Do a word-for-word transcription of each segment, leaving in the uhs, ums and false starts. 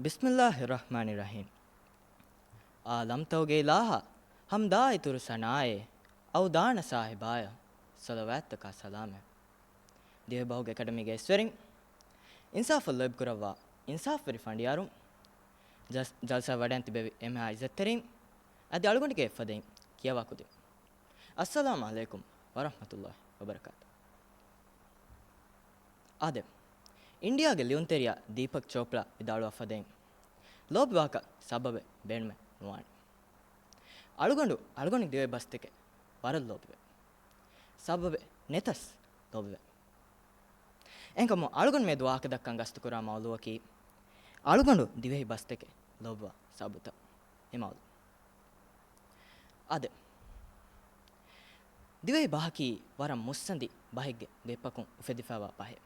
ބިސްމިއްލާހި ރަޙްމާނި ރަޙީމް. އާލަމްތަކުގެ އިލާހަށް ޙަމްދާ އިތުރު ސަނާއެއް، އަވުދާނަ ސާހިބާޔަށް ޞަލަވާތްތަކާ ސަލާމެއް. ދިވެހިބަހުގެ އެކަޑަމީގެ އިސްވެރިން، އިންސާފަށް ލޯބިކުރައްވާ އިންސާފުވެރި ފަނޑިޔާރުން، ޖަލް-، ޖަލްސާ ވަޑައިން ތިބެވި އެންމެހާ އިއްޒަތްތެރިން، އަދި އަޅުގަނޑުގެ އެއްފަދައިން ކިޔަވާ ކުދިން. އައްސަލާމު ޢަލައިކުމް ވަރަޙްމަތުﷲި ވަބަރަކާތު. އާދެ، އިންޑިއާގެ ލިޔުންތެރިޔާ ދީޕަކް ޗޯޕްރާ ވިދާޅުވާ ފަދައިން، ލޯބިވާކަށް ސަބަބެއް ބޭނުމެއް ނުވާނެ. އަޅުގަނޑު، އަޅުގަނޑު ދިވެހި ބަސްތަކެއް ވަރަށް ލޯބިވޭ. ސަބަބެއް ނެތަސް ލޯބިވޭ. އެހެންކަމުން އަޅުގަނޑު މިއަދު ވާހަކަ ދައްކަން ގަސްތުކުރާ މައުޟޫއަކީ، އަޅުގަނޑު ދިވެހި ބަސްތަކެއް ލޯބިވާ ސަބަބުތައް. އެ މައުޟޫ. އާދެ، ދިވެހި ބަހަކީ ވަރަށް މުއްސަނދި ބަހެއްގެ ގޮތްޕަކުން އުފެދިފައިވާ ބަހެއް.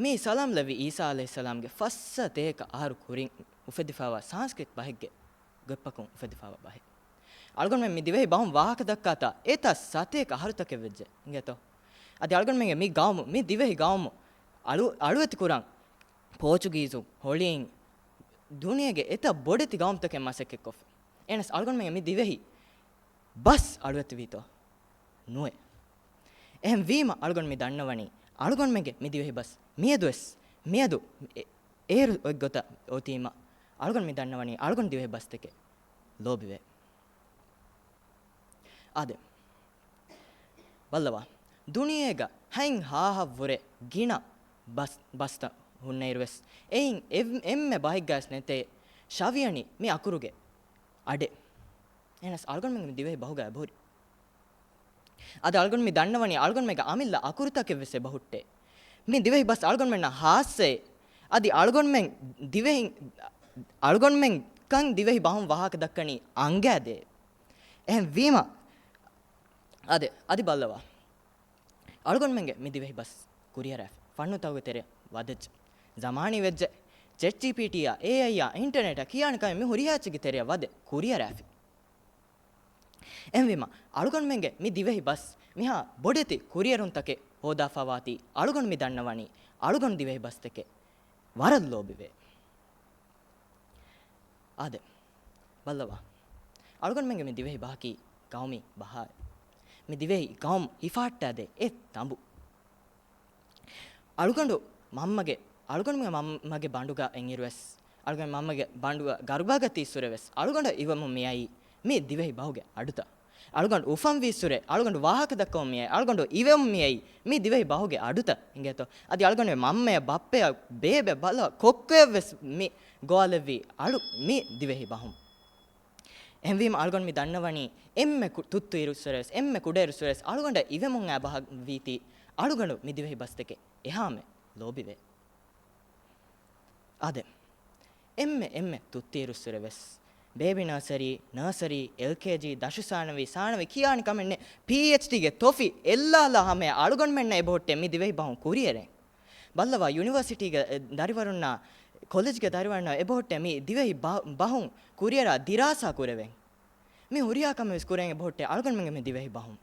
މީ ސަލާމް ލެއްވި އީސާ ޢަލައިހިއްސަލާމްގެ ފަސް ސަތޭކަ އަހަރު ކުރިން އުފެދިފައިވާ ސާންސްކްރިތް ބަހެއްގެ ގޮތްޕަކުން އުފެދިފައިވާ ބަހެއް. އަޅުގަނޑުމެން މި ދިވެހި ބަހުން ވާހަކަ ދައްކާތާ އެތައް ސަތޭކަ އަހަރުތަކެއް ވެއްޖެ އިނގޭތޯ. އަދި އަޅުގަނޑުމެންގެ މި ގައުމު، މި ދިވެހި ގައުމު އަޅު-، އަޅުވެތި ކުރަން ޕޯޗުގީޒުން، ހޮޅީން، ދުނިޔޭގެ އެތައް ބޮޑެތި ގައުމުތަކެއް މަސައްކަތްކޮށްފި. އެހެނަސް އަޅުގަނޑުމެންގެ މި ދިވެހި ބަސް އަޅުވެތިވީތޯ؟ ނުވޭ. އެހެން ވީމަ އަޅުގަނޑު މި ދަންނަވަނީ، އަޅުގަނޑުމެންގެ މި ދިވެހި ބަސް މިއަދުވެސް، މިއަދު އެ-، އޭރު އޮތްގޮތަށް އޮތީމަ، އަޅުގަނޑު މި ދަންނަވަނީ އަޅުގަނޑު ދިވެހި ބަސްތަކެއް ލޯބިވޭ. އާދެ، ބައްލަވާ. ދުނިޔޭގަ ހަތް ހާހަށްވުރެ ގިނަ ބަސް، ބަސްތައް ހުންނައިރުވެސް، އެއިން އެއް-، އެންމެ ބަހެއްގަވެސް ނެތޭ ޝަވިޔަނި މި އަކުރުގެ އަޑެއް. އެހެނަސް އަޅުގަނޑުމެން މި ދިވެހި ބަހުގަ އެބަހުރި. އަދި އަޅުގަނޑު މި ދަންނަވަނީ އަޅުގަނޑުމެންގެ އަމިއްލަ އަކުރުތަކެއްވެސް އެބަހުއްޓޭ. މި ދިވެހި ބަސް އަޅުގަނޑުމެންނަށް ހާއްސައޭ. އަދި އަޅުގަނޑުމެން ދިވެހި، އަޅުގަނޑުމެން ކަން ދިވެހި ބަހުން ވާހަކަ ދައްކަނީ އަނގައިދޭ. އެހެން ވީމަ، އާދެ، އަދި ބައްލަވާ. އަޅުގަނޑުމެންގެ މި ދިވެހި ބަސް ކުރިއަރާފި. ފަންނުތަކުގެ ތެރެއަށް ވަދެއްޖެ. ޒަމާނީ ވެއްޖެ. ޗެޓް ޖީޕީޓީއާ، އޭއައިއާ، އިންޓަރނެޓާ ކިޔާނެ ކަމެއް މި ހުރިހާ އެއްޗެއްގެ ތެރެއަށް ވަދެ ކުރިއަރާފި. އެހެންވީމަ، އަޅުގަނޑުމެންގެ މި ދިވެހި ބަސް މިހާ ބޮޑެތި ކުރިއެރުންތަކެއް ހޯދާފަވާތީ، އަޅުގަނޑު މި ދަންނަވަނީ އަޅުގަނޑު ދިވެހި ބަސްތަކެއް ވަރަށް ލޯބިވޭ. އާދެ، ބައްލަވާ. އަޅުގަނޑުމެންގެ މި ދިވެހި ބަހަކީ ގައުމީ ބަހާއެއް. މި ދިވެހި ގައުމު ހިފަހައްޓާދޭ އެއް ތަނބު. އަޅުގަނޑު މަންމަގެ، އަޅުގަނޑުމެން މަންމަގެ ބަނޑުގަ އިންއިރުވެސް، އަޅުގަނޑު މަންމަގެ ބަނޑުގަ ގަރުބާގަ ތިއްސުރެވެސް، އަޅުގަނޑަށް އިވެމުން މިއައީ މި ދިވެހި ބަހުގެ އަޑުތައް. އަޅުގަނޑު އުފަންވީއްސުރެ، އަޅުގަނޑު ވާހަކަ ދައްކަމުން މިއައީ، އަޅުގަނޑު އިވެމުން މިއައީ މި ދިވެހި ބަހުގެ އަޑުތައް އިނގޭތޯ. އަދި އަޅުގަނޑު މަންމަޔަށް ބައްޕަޔަށް ބޭބެ ބަލަ ކޮއްކޮއެއްވެސް މި ގޮވާލެއްވީ އަޅު މި ދިވެހި ބަހުން. އެހެންވީމަ އަޅުގަނޑު މި ދަންނަވަނީ އެންމެ ކު-، ތުއްތު އިރުއްސުރެވެސް، އެންމެ ކުޑަ އިރުއްސުރެވެސް އަޅުގަނޑަށް އިވެމުން އާ ބަހަށް ވީތީ އަޅުގަނޑު މި ދިވެހި ބަސްތަކެއް އެހާމެ ލޯބިވޭ. އާދެ، އެންމެ، އެންމެ ތުއްތު އިރުއްސުރެވެސް ބޭބީ ނާސަރީ، ނާސަރީ، އެލްކޭޖީ، ދަށު ސާނަވީ، ސާނަވީ ކިޔާނެ ކަމެއް ނެތް، ޕީއެޗްޑީގެ ތޮފި އެއްލާލާ ހަމަޔަށް އަޅުގަނޑުމެންނަށް އެބަހުއްޓޭ މި ދިވެހި ބަހުން ކުރިއެރެން. ބައްލަވާ، ޔުނިވަރސިޓީގެ، އެ، ދަރިވަރުންނާ، ކޮލެޖްގެ ދަރިވަރުންނަށް އެބަހުއްޓޭ މި ދިވެހި ބަ-، ބަހުން ކުރިއަރާ ދިރާސާ ކުރެވެން. މި ހުރިހާ ކަމެއް ވެސް ކުރެވެން އެބަހުއްޓޭ އަޅުގަނޑުމެންގެ މި ދިވެހި ބަހުން.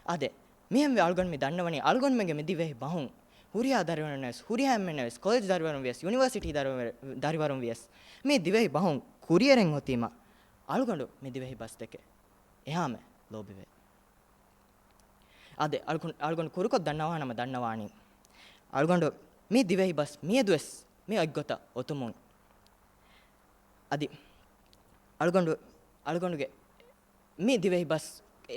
އާދެ، މިހެންވެ އަޅުގަނޑު މި ދަންނަވަނީ އަޅުގަނޑުމެންގެ މި ދިވެހި ބަހުން ހުރިހާ ދަރިވަރުން ވެސް، ހުރިހާ އެންމެންނަށް ވެސް، ކޮލެޖް ދަރިވަރުން ވިޔަސް، ޔުނިވަރސިޓީ ދަރިވަރުން، ދަރިވަރުން ވިޔަސް، މި ދިވެހި ބަހުން ކުރިއެރެން އޮތީމަ އަޅުގަނޑު މި ދިވެހި ބަސްތަކެއް އެހާމެ ލޯބިވޭ. އާދެ، އަޅުގަނޑު، އަޅުގަނޑު ކުރުކޮށް ދަންނަވާނަމަ ދަންނަވާނީ، އަޅުގަނޑު މި ދިވެހި ބަސް މިއަދުވެސް މި އޮތްގޮތަށް އޮތުމުން. އަދި އަޅުގަނޑު، އަޅުގަނޑުގެ މި ދިވެހި ބަސް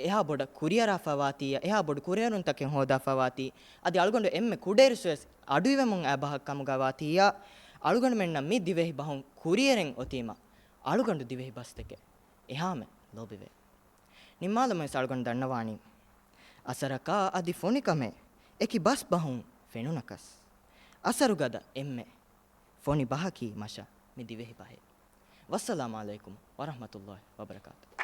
އެހާ ބޮޑަށް ކުރިއަރާފަވާތީއަށް، އެހާ ބޮޑު ކުރިއެރުންތަކެއް ހޯދާފަވާތީ، އަދި އަޅުގަނޑު އެންމެ ކުޑައިރުއްސުވެސް އަޑުއިވެމުން އައި ބަހަށް ކަމުގަވާތީއާ، އަޅުގަނޑުމެންނަށް މި ދިވެހި ބަހުން ކުރިއެރެން އޮތީމަ، އަޅުގަނޑު ދިވެހި ބަސްތަކެއް އެހާމެ ލޯބިވޭ. ނިންމާލަމުންވެސް އަޅުގަނޑު ދަންނަވާނީ، އަސަރަކާ އަދި ފޮނިކަމެއް އެކި ބަސް ބަހުން ފެނުނަކަސް، އަސަރުގަދަ އެންމެ ފޮނި ބަހަކީ މަށަށް މި ދިވެހި ބަހެއް. ވައްސަލާމު ޢަލައިކުމް ވަރަޙްމަތުﷲި ވަބަރަކާތުހު.